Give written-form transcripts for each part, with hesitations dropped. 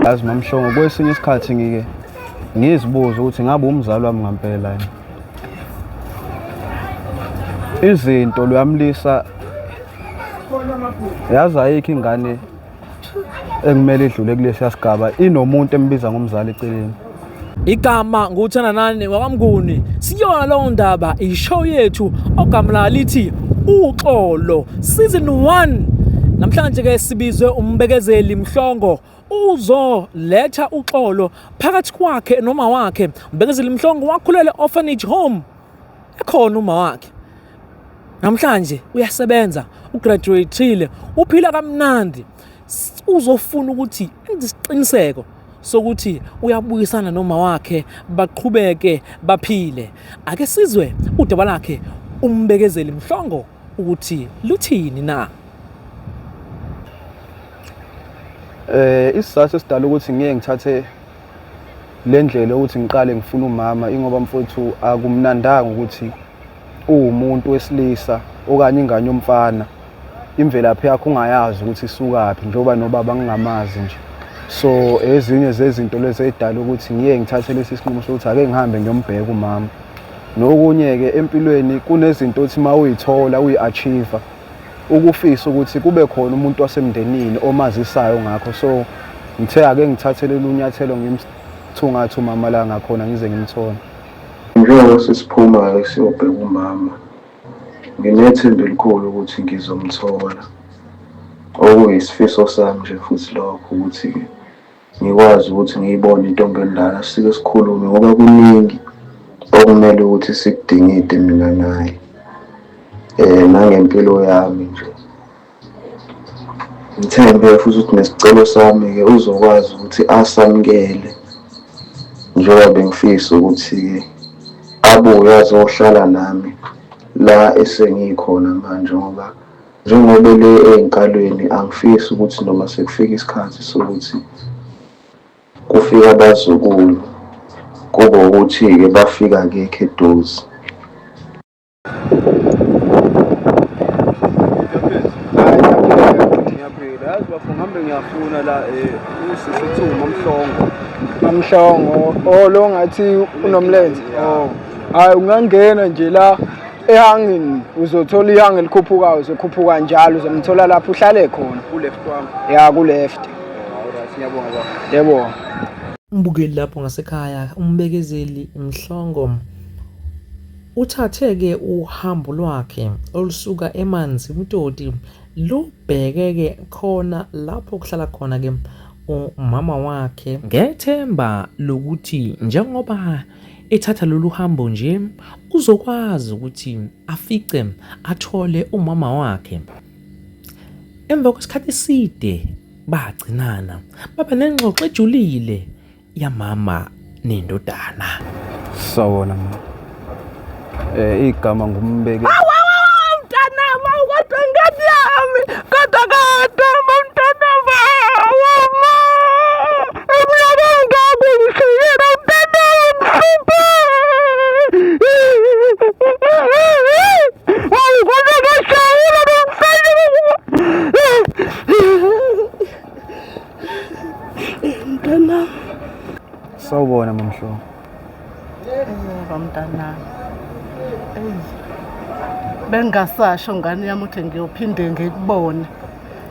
Yazi Mamhlongo, kwesinye isikhathi ngike ngizibuze ukuthi ngabe umzali wami ngampela yini. Izinto luyamlisa, yazi ayikho ingane ekumele idlule kulesiya sigaba inomuntu embiza ngomzali eceleni. Igama nguThandanani wakwaMnguni. Siyona leyo ndaba ishow yethu ogama layo lithi Uxolo season 1. Namhlanje ke sibizwe uMbekezeli Mhlongo uzoletha uxolo phakathi kwakhe noma wakhe. Mbekezeli Mhlongo wakhulela orphanage home ekhona uma wakhe. Namhlanje uyasebenza, ugraduateile, uphila kamnandi. Uzofuna ukuthi enze isiqiniseko sokuthi uyabuyisana noma wakhe baqhubeke baphile. Ake sizwe udaba lakhe uMbekezeli Mhlongo ukuthi luthini na. Isizathu esidala ukuthi ngiye ngithathe le ndlela yokuthi ngiqale ngifune umama ingoba mfowethu akumnandanga ukuthi uwumuntu wesilisa okanye ingane yomfana imvelaphi yakho ungayazi ukuthi isukaphi njengoba nobaba ngingamazi nje. So ezinye zezinto lezi ey'dala ukuthi ngiye ngithathe lesi sinqumo sokuthi ake ngihambe ngiyombheka umama. Nokunye-ke empilweni kunezinto othi uma uyithola uyi-achieve ukufisa ukuthi kube khona umuntu wasemndenini omazisayo ngakho. So ngithe ake ngithathe lolu nyathelo ngimthungathe umama la ngakhona ngize ngimthole. Njengoba sesiphuma-ke siyobheka umama, nginethemba elikhulu ukuthi ngizomthola. Okuyisifiso sami nje futhi lokho ukuthi-ke ngikwazi ukuthi ngiyibone intombi endala sike sikhulume ngoba kuningi okumele ukuthi sikudingide mina naye nangempilo yami nje. Ngithembe futhi ukuthi nesicelo sami-ke uzokwazi ukuthi asamukele njengoba bengifisa ukuthi-ke abuye azohlala nami la esengikhona manje ngoba njengoba ele ey'nkalweni angifisi ukuthi noma sekufika isikhathi sokuthi kufika abazukulu kube ukuthi-ke bafika akekho eduze. Ngiyaphila. Yazi bafo ngihambe ngiyafuna la usisi kuthiwa uMamhlongo. Mamhlongo, oh lo ngathi unomlenze. Oh. Hayi ungangena nje la ehangini uzothola ihangi elikhuphukayo uzokhuphuka njalo uzomthola lapho uhlale khona. Ku left wami. Ya ku left. Alright, ngiyabonga baba. Yebo. Umbukeli lapho ngasekhaya uMbekezeli Mhlongo Uthathe-ke uhambo lwakhe olusuka eManzimtoti lubheke-ke khona lapho kuhlala khona-ke umama wakhe ngethemba lokuthi njengoba ethatha lolu hambo nje uzokwazi ukuthi afice athole umama wakhe. Emva kwesikhathi eside bagcinana baba nengxoxo ejulile yamama nendodana. Sawona ma. Igama ngumbeke. Mntanami, awu kodwa ngane yami, kodwa kade mntanami, awu ma. Iminyaka engaka ngishiyile mntanami, mhluphe. Awu kodwa ngashayile nomfana. Mntanami. Sawubona mamhlobo. Yebo mntanami. Eyi. Bengingasasho ngane yami ukuthi ngiyophinde ngikubone.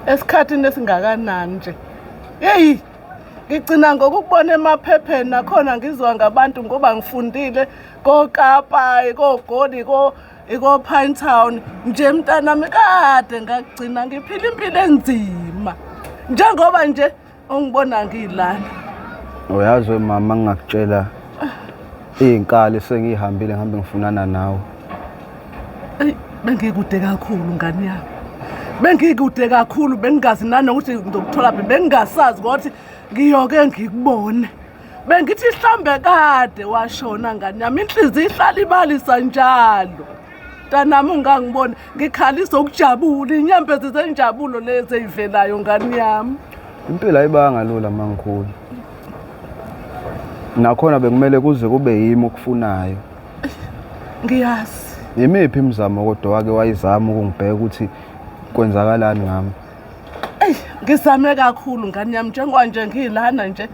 Esikhathini esingakanani nje. Yeyi ngigcina ngokukubona emaphepheni nakhona ngizwa ngabantu ngoba ngifundile koKapa, koGoli, ko iko-Pine Town nje mntanami kade ngakugcina ngiphila impilo enzima njengoba nje ungibona ngilana. Uyazi we mama ngingakutshela iy'nkali sengiyihambile ngihambe ngifunana nawe. Eyi bengikude kakhulu ngane yami. Bengikude kakhulu bengingazi nanokuthi ngizokuthola phi bengingasazi ukuthi ngiyoke ngikubone. Bengithi hlambe kade washona ngane yami inhliziyo ihlala ibalisa njalo. Mntanami ungangiboni ngikhalisa ukujabula inyembezi zenjabulo lezi eyivelayo ngane yami. Impilo ayibanga lula mangikhulu. Nakhona bekumele kuze kube yimi okufunayo. Ngiyazi. Yimiphi imizamo kodwa wake wayizama ukungibheka ukuthi kwenzakalani ngami? Eyi ngizame kakhulu ngane yami njengoba nje ngilana nje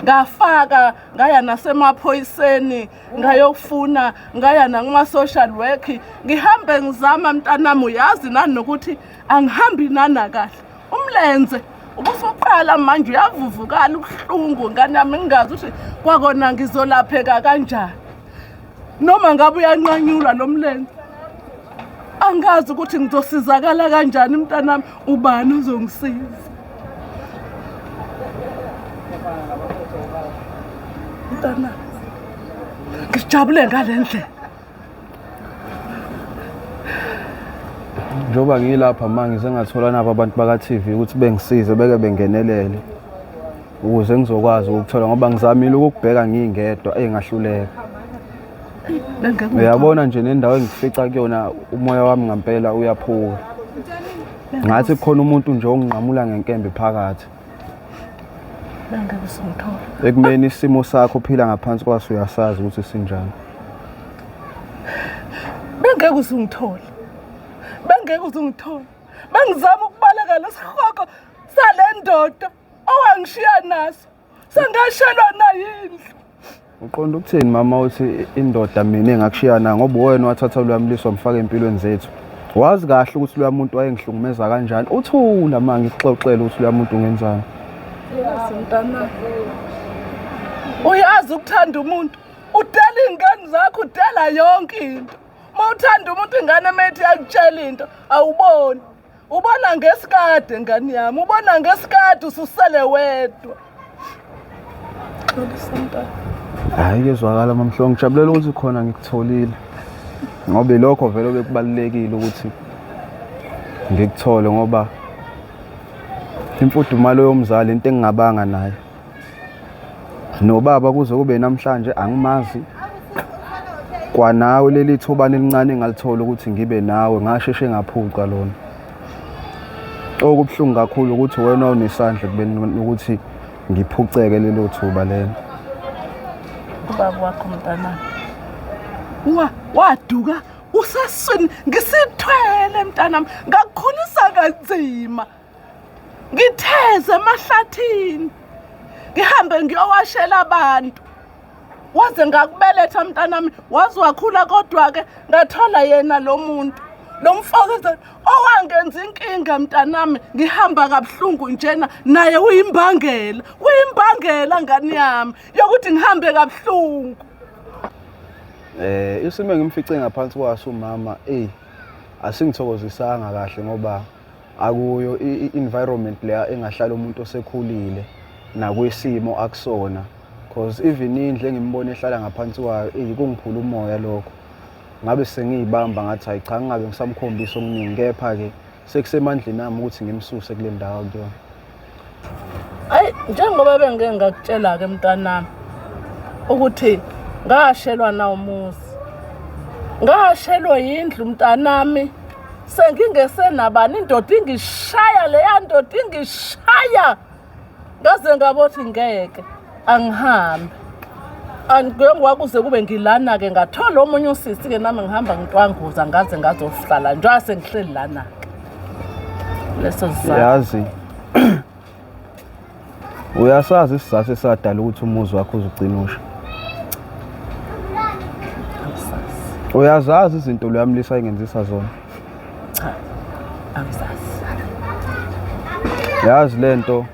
ngafaka ngaya nasemaphoyiseni ngayokufuna ngaya nakuma-social work ngihambe ngizama mntanami uyazi nanokuthi angihambi nana kahle umlenze ubusuqala manje uyavuvukala ubuhlungu ngane yami ngingazi ukuthi kwakona ngizolapheka kanjani noma ngabe uyanqanyulwa lo mlenze angazi ukuthi ngizosizakala kanjani mntanami ubani uzongisiza mntanami ngijabule ngale ndlela Njengoba ngilapha ma ngize ngathola nabo abantu baka-TV ukuthi bengisize beke bengenelele ukuze ngizokwazi ukukuthola ngoba ngizamile ukukubheka ngingedwa engahluleka. Uyabona nje nendawo engifica kuyona umoya wami ngampela uyaphuka. Ngathi kukhona umuntu nje onginqamula ngenkembe phakathi. Bengeke usungithola. Ekumeni isimo sakho ophila ngaphansi kwaso uyasazi ukuthi sinjani. Bengeke usungithola. Bengeke usungithola. Bengizama ukubaleka lesihogo sale ndoda owangishiya naso. Sengashelwa nayindlu. Uqonda ukuthini mama uthi indoda mina engakushiya na ngoba wena wathatha loya mlisa wamfaka empilweni zethu. Wazi kahle ukuthi loya muntu wayengihlukumeza kanjani. Uthula ma ngikuxoxele ukuthi loya muntu ungenzani. Yazi mntanami. Uyazi ukuthanda umuntu. Udela iy'ngane zakho udela yonke into. Uma uthanda umuntu ingane emethi yakutshela into awuboni. Ubona ngesikade ngane yami, ubona ngesikade ususele wedwa. Xolisa mntana. Hayi kezwakala mamhlongo ngijabulela ukuthi khona ngikutholile. Ngoba ilokho vele bekubalulekile ukuthi ngikuthole ngoba imfudumalo yomzali into engingabanga nayo. Nobaba kuze kube namhlanje angimazi. Kwanawe leli thubane elincane engalithola ukuthi ngibe nawe ngasheshe ngaphuca lona. Okubuhlungu kakhulu ukuthi wena unesandla ekubeni ukuthi ngiphuceke lelo thuba lelo. Ubaba wakho mntanami. Wa waduka useswini ngisithwele mntanami ngakukhulisa kanzima. Ngitheze emahlathini. Ngihambe ngiyowashela abantu. Waze ngakubeletha mntanami waze wakhula kodwa-ke ngathola yena lo muntu lo mfokazana owangenza inkinga mntanami ngihamba kabuhlungu njena naye uyimbangela uyimbangela ngani yami yokuthi ngihambe kabuhlungu. Isimo engimfice ngaphansi kwaso umama eyi asingithokozisanga kahle ngoba akuyo i-environment leya engahlala umuntu osekhulile nakwisimo akusona cause even indlu engimbona ehlala ngaphansi kwayo eyi kungiphula umoya lokho. Ngabe sengiyibamba ngathi hayi cha ngingabe ngisamkhombisa okuningi kepha-ke sekusemandleni ami ukuthi ngimsuse kule ndawo akuyona. Ayi njengoba bengike ngakutshela-ke mntanami ukuthi ngashelwa na umuzi ngashelwa yindlu mntanami sengingesenabani indoda ingishaya leya ndoda ingishaya ngaze ngabothi ngeke angihambe njengoba kuze kube ngilana-ke ngathola omunye usisi-ke nami ngihamba ngintwanguza ngaze ngazohlala njengoba sengihleli lana-ke leso sizathu Yazi uyasazi isizathu esadala ukuthi umuzi wakho uzugcina usha. Uyazazi izinto loya mlisa ayengenzisa zona. Cha, angisazi. Yazi lento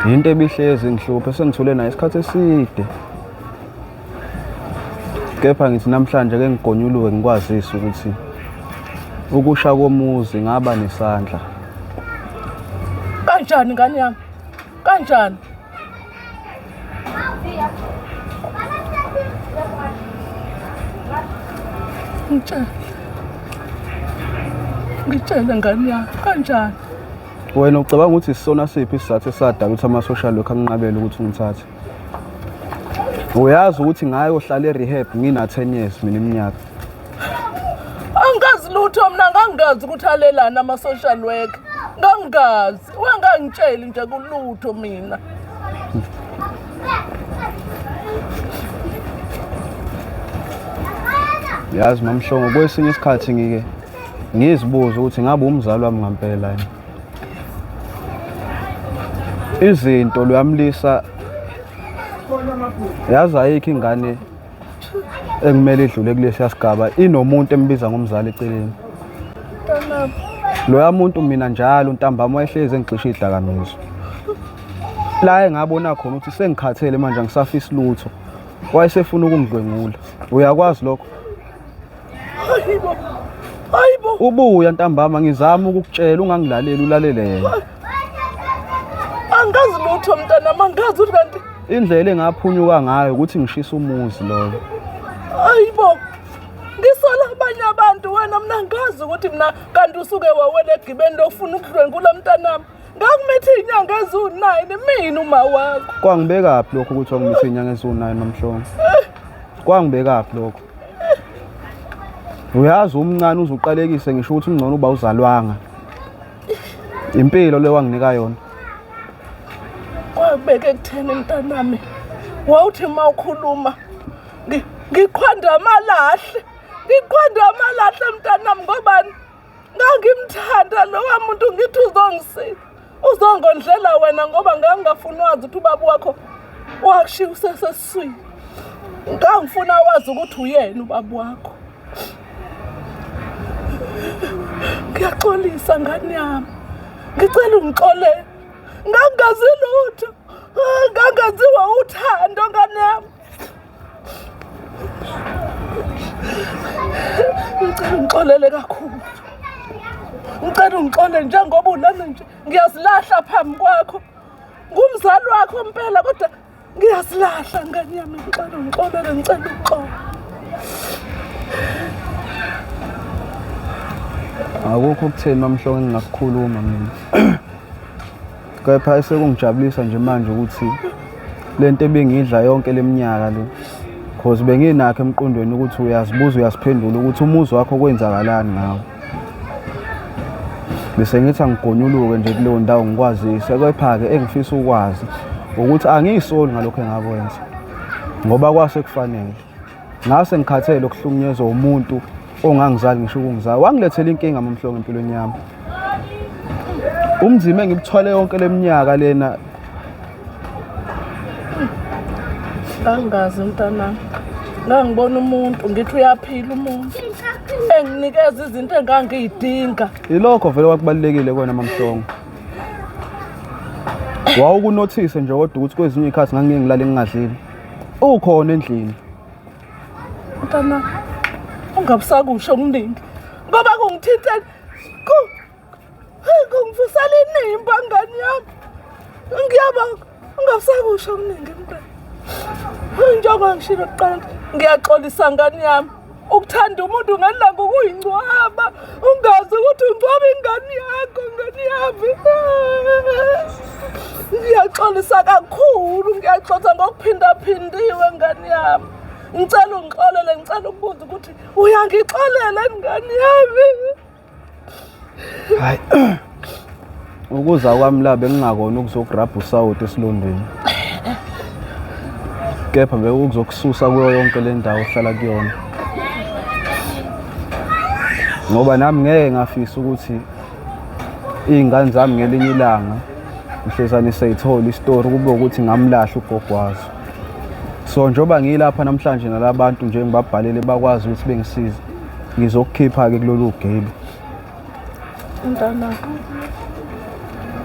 yinto ebihlezi ngihluphe sengithule nayo isikhathi eside. Kepha ngithi namhlanje ke ngigonyuluke ngikwazise ukuthi ukusha komuzi ngaba nesandla. Kanjani ngane yami? Kanjani? Ngitshele. Ngitshele ngane yami kanjani? Wena ucabanga ukuthi isona siphi isizathu esadala ukuthi ama-social worker anginqabele ukuthi ungithathe? Uyazi ukuthi ngayohlala e-rehab ngina-10 years mina iminyaka. Angazi lutho mina ngangazi ukuthi alelani ama-social worker. Ngangazi. Wangangitsheli nje kulutho mina. Yazi mamhlongo kwesinye isikhathi ngike ngizibuze ukuthi ngabe umzali wami ngampela yini. Izinto luyamlisa yazi ayikho ingane ekumele idlule kulesiya sigaba inomuntu embiza ngomzali eceleni. Loya muntu mina njalo ntambama wayehlezi engigxisha izidakamizwa. La engabona khona ukuthi sengikhathele manje angisafisi lutho. Wayesefuna ukungidlwengula. Uyakwazi lokho? Hayibo. Hayibo. Ubuya ntambama ngizama ukukutshela ungangilaleli ulalele yena. Angazi lutho mntanami, angazi ukuthi kanti Indlela engaphunyuka ngayo ukuthi ngishise umuzi loyo. hayibo. Ngisola abanye abantu wena mina angazi ukuthi mina kanti usuke wawela egibeni lokufuna ukudlwengula mntanami. Ngakumitha iy'nyanga eziwu-9 mina uma wakho. Kwangibekaphi lokho ukuthi wangimitha iy'nyanga eziwu-9 mamhlongo? Kwangibekaphi lokho? Uyazi umncane uze uqalekise ngisho ukuthi ungcono uba uzalwanga. Impilo le wanginika yona. Kwakubeke ekutheni mntanami. Wawuthi uma ukhuluma ngiqhwanda amalahle. Ngiqhwanda amalahle mntanami ngobani? Ngangimthanda lowa muntu ngithi uzongisiza. Uzongondlela wena ngoba ngangingafuni wazi ukuthi ubaba wakho wakushiya usesesiswini. Ngangifuna wazi ukuthi uyena ubaba wakho. Ngiyaxolisa ngane yami. Ngicela ungixolele. Ngangazi lutho. Ngangaziwa uthando ngane yami. Ngicela ungixolele kakhulu. Ngicela ungixolele njengoba ulana nje ngiyazilahla phambi kwakho. Ngumzali wakho impela kodwa ngiyazilahla ngane yami ngicela ungixolele ngicela uxolo. Akukho okutheni mamhlongo engingakukhuluma mina. Kepha esekungijabulisa nje manje ukuthi lento ebengidla yonke leminyaka le cause benginakho emqondweni ukuthi uyazibuza uyasiphendula ukuthi umuzi wakho kwenzakalani ngawo. Bese ngithi angigonyuluke nje kuleyo ndawo ngikwazise kepha-ke engifisa ukwazi ukuthi angiyisoli ngalokho engakwenza ngoba kwase kufanele. Ngase ngikhathele ukuhlukunyezwa umuntu ongangizali ngisho ukungizala. Wangilethela inkinga mamhlongo empilweni yami. Umzima engibuthwale yonke leminyaka lena. Angazi mntanami. Ngangibona umuntu ngithi uyaphila umuntu. Enginikeza izinto engangiyidinga. Ilokho vele kwakubalulekile kuwena mamhlongo. Wawukunothise nje kodwa ukuthi kwezinye izikhathi ngangike ngilale ngingadlile. Ukhona endlini. Mntana, ungabusakusho okuningi ngoba kungithinte ku kungivusela inimba ngane yami. Ngiyabonga, ungabusakusho okuningi mntana. Njengoba ngishilo kuqala ngiyaxolisa ngane yami. Ukuthanda umuntu ngelanga ukuyingcwaba ungazi ukuthi ungcwaba ingane yakho ngane yami. Ngiyaxolisa kakhulu, ngiyaxolisa ngokuphindaphindiwe ngane yami. Ngicela ungixolele, ngicela ukubuza ukuthi uyangixolela ngane yami. Hayi. Ukuza kwami la bengingakona ukuzograbha usawoti esilondeni. Kepha bekuzokususa kuyo yonke le ndawo ohlala kuyona. Ngoba nami ngeke ngafisa ukuthi iy'ngane zami ngelinye ilanga mhlezane seyithola isitori kube ukuthi ngamlahla ugogo wazo. So njengoba ngilapha namhlanje nalabantu nje ngibabhalele bakwazi ukuthi bengisize. Ngizokukhipha-ke kulolu gebe. Mntanami,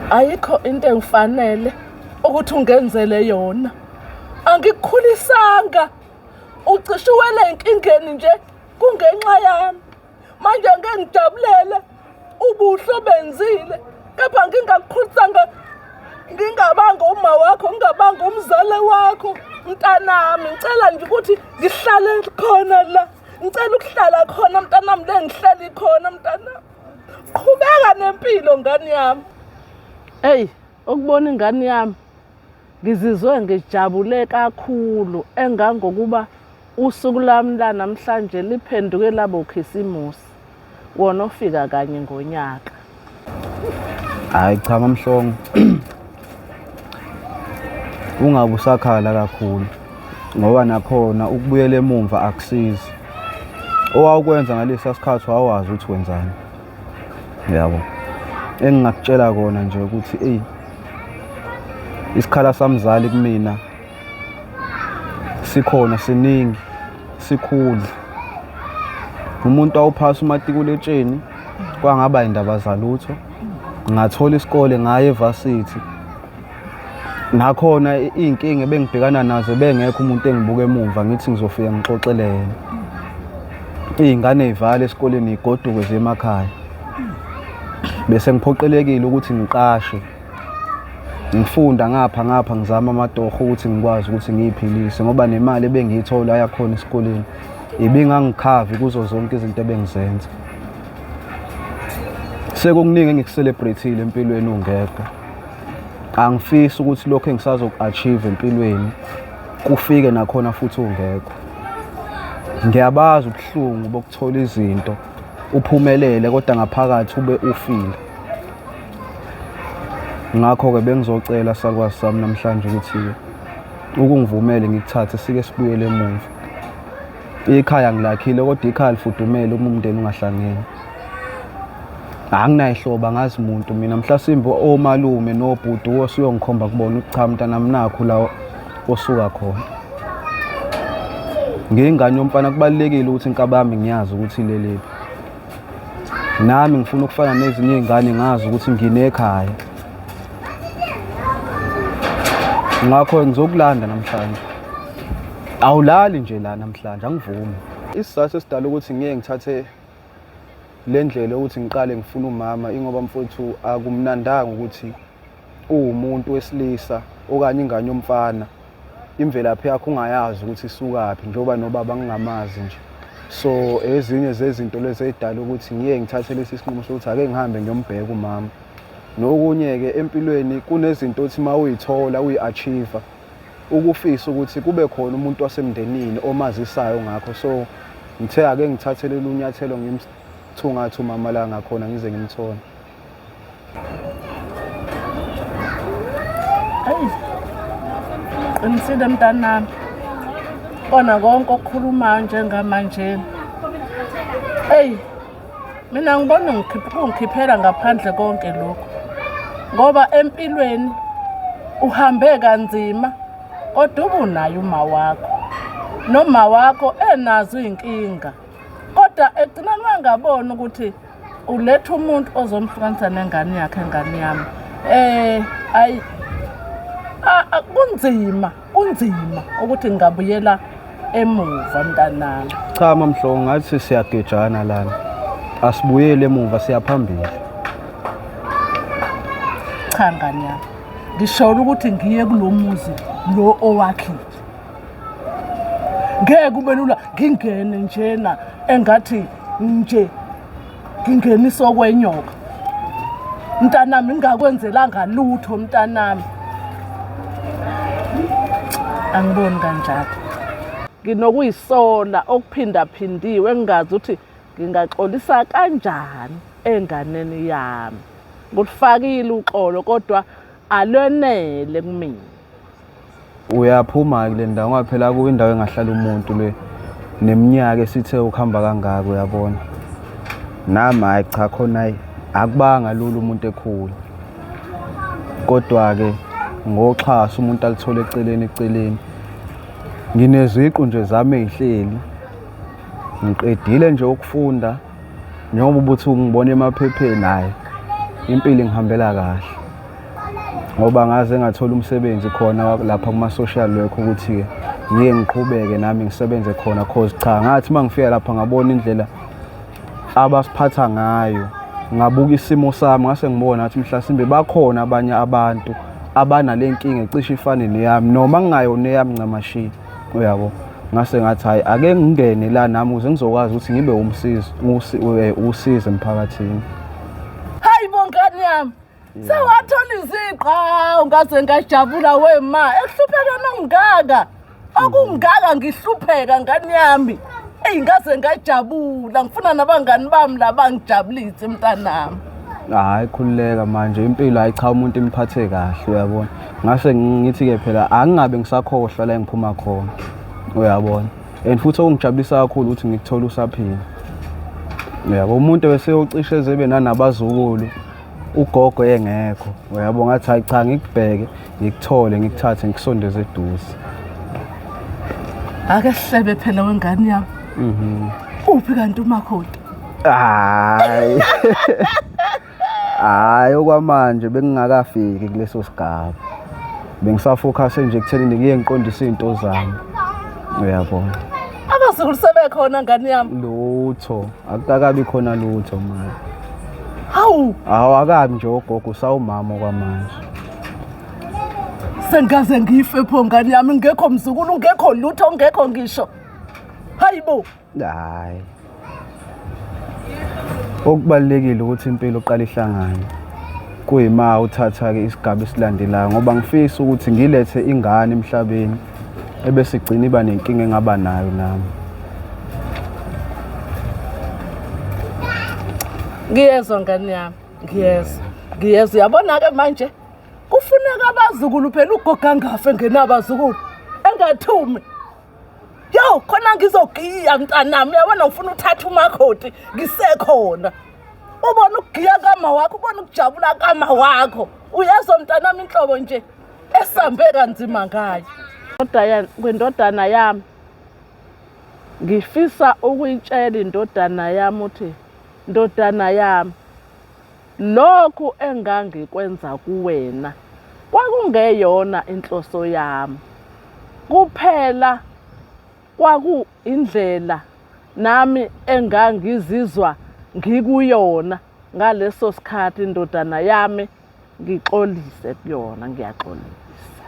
ayikho into engifanele ukuthi ungenzele yona. Angikukhulisanga. Ucishe uwele enkingeni nje kungenxa yami. Manje ngeke ngijabulele ubuhle obenzile kepha ngingakukhulisanga ngingabanga uma wakho ngingabanga umzale wakho mntanami ngicela nje ukuthi ngihlale khona la ngicela ukuhlala khona mntanami le ngihleli khona mntanami qhubeka nempilo ngane yami eyi ukubona ingane yami ngizizwe ngijabule kakhulu engangokuba usuku lami lanamhlanje liphenduke labo khisimusi wona ofika kanye ngonyaka. Hayi cha mamhlongo. Ungabe usakhala kakhulu ngoba nakhona ukubuyela emumva akusizi. Owawukwenza ngalesa sikhathi wawazi ukuthi wenzani. Yabo. Engingakutshela kona nje ukuthi eyi Isikhala samzali kumina sikhona siningi sikhulu. Umuntu awuphasa umatikuletsheni kwangaba indaba zalutho. Ngathola isikole ngaya evasithi. Nakhona iy'nkinga ebengibhekana nazo bengekho umuntu engibuka emuva ngithi ngizofika ngixoxele yena. Iy'ngane y'vale esikoleni y'goduke ziye emakhaya. Bese ngiphoqelekile ukuthi ngiqashe. Ngifunda ngapha ngapha ngizama amatoho ukuthi ngikwazi ukuthi ngiy'philise ngoba nemali ebengiyithola yakhona esikoleni ibingangikhavi kuzo zonke izinto ebengizenza. Sekukuningi engiku-celebrate-ile empilweni ungekho. Angifisi ukuthi lokhu engisazoku-achieve empilweni kufike nakhona futhi ungekho. Ngiyabazi ubuhlungu bokuthola izinto uphumelele kodwa ngaphakathi ube ufile. Ngakho-ke bengizocela salukwazi sami namhlanje ukuthi-ke ukungivumele ngikuthathe sike sibuyele emuva. Ikhaya ngilakhile kodwa ikhaya lifudumele uma umndeni ungahlangene. Anginayihlobo angazi muntu mina mhlasimbe omalume nobhuti osuyongikhomba kubona ukuthi cha mntanami nakhu la osuka khona. Ngiyingane yomfana kubalulekile ukuthi inkaba yami ngiyazi ukuthi ilelephi. Nami ngifuna ukufana nezinye iy'ngane ngazi ukuthi nginekhaya. Ngakho ngizokulanda namhlanje. Awulali nje la namhlanje angivumi. Isizathu esidala ukuthi ngiye ngithathe le ndlela yokuthi ngiqale ngifune umama ingoba mfowethu akumnandanga ukuthi uwumuntu wesilisa okanye ingane yomfana imvelaphi yakho ungayazi ukuthi isukaphi njengoba nobaba ngingamazi nje. So ezinye zezinto lezi ey'dala ukuthi ngiye ngithathe lesi sinqumo sokuthi ake ngihambe ngiyombheka umama. Nokunye-ke empilweni kunezinto othi uma uyithola uyi-achieve ukufisa ukuthi kube khona umuntu wasemndenini omazisayo ngakho. So ngithe ake ngithathe lolu nyathelo ngimthungathe umama la ngakhona ngize ngimthole. Eyi, qinisile mntanami. Kona konke okukhulumayo njengamanje. Eyi, mina ngibona kungikhiphela ngaphandle konke lokhu. Ngoba empilweni uhambe kanzima kodwa ubunaye uma wakho. Noma wakho enazo iy'nkinga. Kodwa ekugcineni wangabona ukuthi uletha umuntu ozomhlukanisa nengane yakhe ngane yami eh ayi kunzima kunzima ukuthi ngingabuyela emuva mntanami. Cha mamhlongo ngathi siyagejana lana. Asibuyele emuva siyaphambili. Cha ngane yami. Ngisholo ukuthi ngiye kulomuzi lo owakhile. Ngeke kube lula ngingene njena engathi nje ngingenisa okwenyoka. Mntanami ngingakwenzelanga lutho mntanami. Angiboni kanjalo. Nginokuyisola okuphindaphindiwe engingazi ukuthi ngingaxolisa kanjani enganeni yami. Ngilufakile uxolo kodwa alwenele kumina. Uyaphuma-ke kule ndawo ngoba phela kuyo indawo engahlala umuntu le neminyaka esithe ukuhamba kangaka uyabona. Nami hhayi cha khona hhayi akubanga lula umuntu ekhula. Kodwa-ke ngoxhaso umuntu alithole eceleni eceleni. Ngineziqu nje zami ey'hleli. Ngiqedile nje ukufunda njengoba ubuthi ungibona emaphepheni hhayi impilo ingihambela kahle. Ngoba ngaze ngathola umsebenzi khona lapha kuma-social work ukuthi-ke ngike ngiqhubeke nami ngisebenze khona cause cha ngathi uma ngifika lapha ngabona indlela abasiphatha ngayo ngabuka isimo sami ngase ngibona ngathi mhlasimbe bakhona abanye abantu abanale nkinga ecishe ifane neyami noma ngingayona eyami ncamashi uyabo. Ngase ngathi hhayi ake ngingene la nami ukuze ngizokwazi ukuthi ngibe umsizi usizo emphakathini. Hayi bo ngane yami. Sewathola iziqhawu ngaze ngajabula we ma ekuhluphekeni okungaka. Okungaka ngihlupheka ngane yami. Eyi ngaze ngajabula ngifuna nabangani bami la bangijabulise mntanami. Hhayi khululeka manje impilo hayi cha umuntu imphathe kahle uyabona. Ngase ngithi-ke phela angingabe ngisakhohlwa la engiphuma khona uyabona. And futhi okungijabulisa kakhulu ukuthi ngikuthole usaphila. Uyabo umuntu bese yocishe eze ebe nanabazukulu. Ugogo engekho. Uyabo ngathi hayi cha ngikubheke, ngikuthole, ngikuthathe ngikusondeze eduze. Ake sihlebe phela wengane yami. Mhm. Uphi kanti umakoti? Hayi. Hayi okwamanje bengingakafiki kuleso sigaba. Bengisafocus nje ekuthenini ngiye ngiqondise izinto zami. Uyabona. Abazukulu sebekhona ngane yami. Lutho, akukakabi khona lutho manje. Hawu, Awu akabi nje ugogo usawumama okwamanje. sengaze ngife pho ngane yami ngekho mzukulu ngekho lutho ngekho ngisho. Hayibo. Hayi. Okubalulekile ukuthi impilo uqale ihlangane. Kuyima uthatha-ke isigaba esilandelayo ngoba ngifisa ukuthi ngilethe ingane emhlabeni ebese igcina iba nenkinga engaba nayo nami. Ngiyezwa ngane yami, ngiyezwa. Ngiyezwa. Uyabona-ke manje kufuneka abazukulu phela ugogo angafe ngenabazukulu engathumi. Yo, khona ngizogiya mntanami, uyabona ngifuna uthatha umakoti ngisekhona. Ubona ukugiya kama wakho, ubona ukujabula kama wakho. Uyezwa mntanami inhlobo nje esambe kanzima ngayo. Kwendodana yami ngifisa ukuyitshela indodana yami uthi ndodana yami lokhu engangikwenza kuwena kwakungeyona inhloso yami kuphela kwaku indlela nami engangizizwa ngikuyona ngaleso sikhathi indodana yami ngixolise kuyona ngiyaxolisa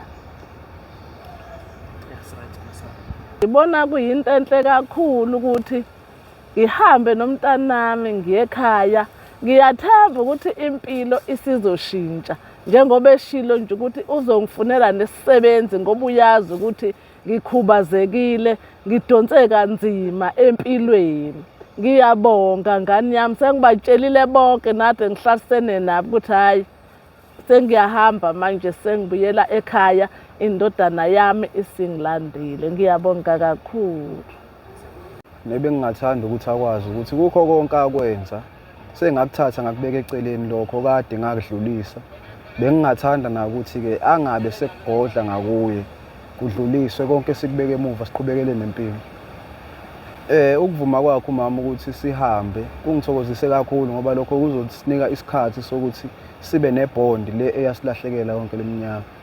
ngibona kuyinto enhle kakhulu ukuthi ngihambe nomntanami ngiye ekhaya ngiyathemba ukuthi impilo isizoshintsha njengoba eshilo nje ukuthi uzongifunela nesisebenzi ngoba uyazi ukuthi ngikhubazekile ngidonse kanzima empilweni ngiyabonga ngani yami sengibatshelile bonke nade ngihlalisene nabo ukuthi hhayi sengiyahamba manje sengibuyela ekhaya indodana yami isingilandile ngiyabonga kakhulu Nebengingathanda ukuthi akwazi ukuthi kukho konke akwenza sengakuthatha ngakubeka eceleni lokho kade ngakudlulisa. Bengingathanda nakuthi-ke angabe sekugodla ngakuye kudluliswe konke sikubeke emuva siqhubekele nempilo. Eh ukuvuma kwakhe umama ukuthi sihambe kungithokozise kakhulu ngoba lokho kuzosinika isikhathi sokuthi sibe nebond le eyasilahlekela yonke leminyaka.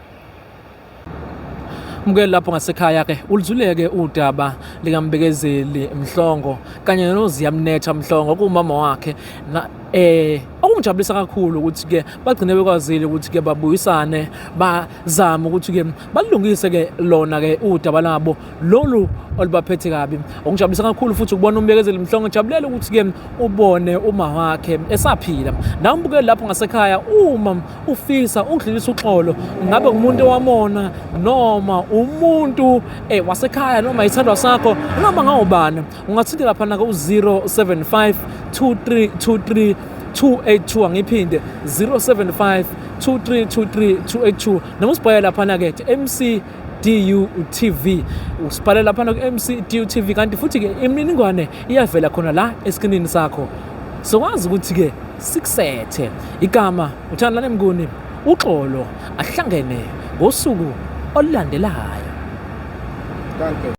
Mukeli lapho ngasekhaya ke ulizuleke udaba likaMbekezeli Mhlongo kanye noZiyamnetha Mhlongo kumama wakhe na eh okungijabulisa kakhulu ukuthi ke bagcine bekwazile ukuthi ke babuyisane bazame ukuthi ke balungise ke lona ke udaba labo lolu olubaphethe kabi okungijabulisa kakhulu futhi ukubona uMbekezeli Mhlongo jabulela ukuthi ke ubone uma wakhe esaphila nawe mbukeli lapho ngasekhaya uma ufisa ukudlulisa uxolo ngabe umuntu owamona noma umuntu eh, wasekhaya noma isithandwa sakho noma ngawubani ungathinta laphana ku-075 2323 282 angiphinde 075 2323 282 noma usibhale laphana-ke MC DUTV usibhale laphana ku-MC DUTV kanti futhi-ke imininingwane iyavela khona la eskrinini sakho sokwazi ukuthi-ke sikusethe igama uthandane mnguni uxolo ahlangene ngosuku olulandelayo. Danke.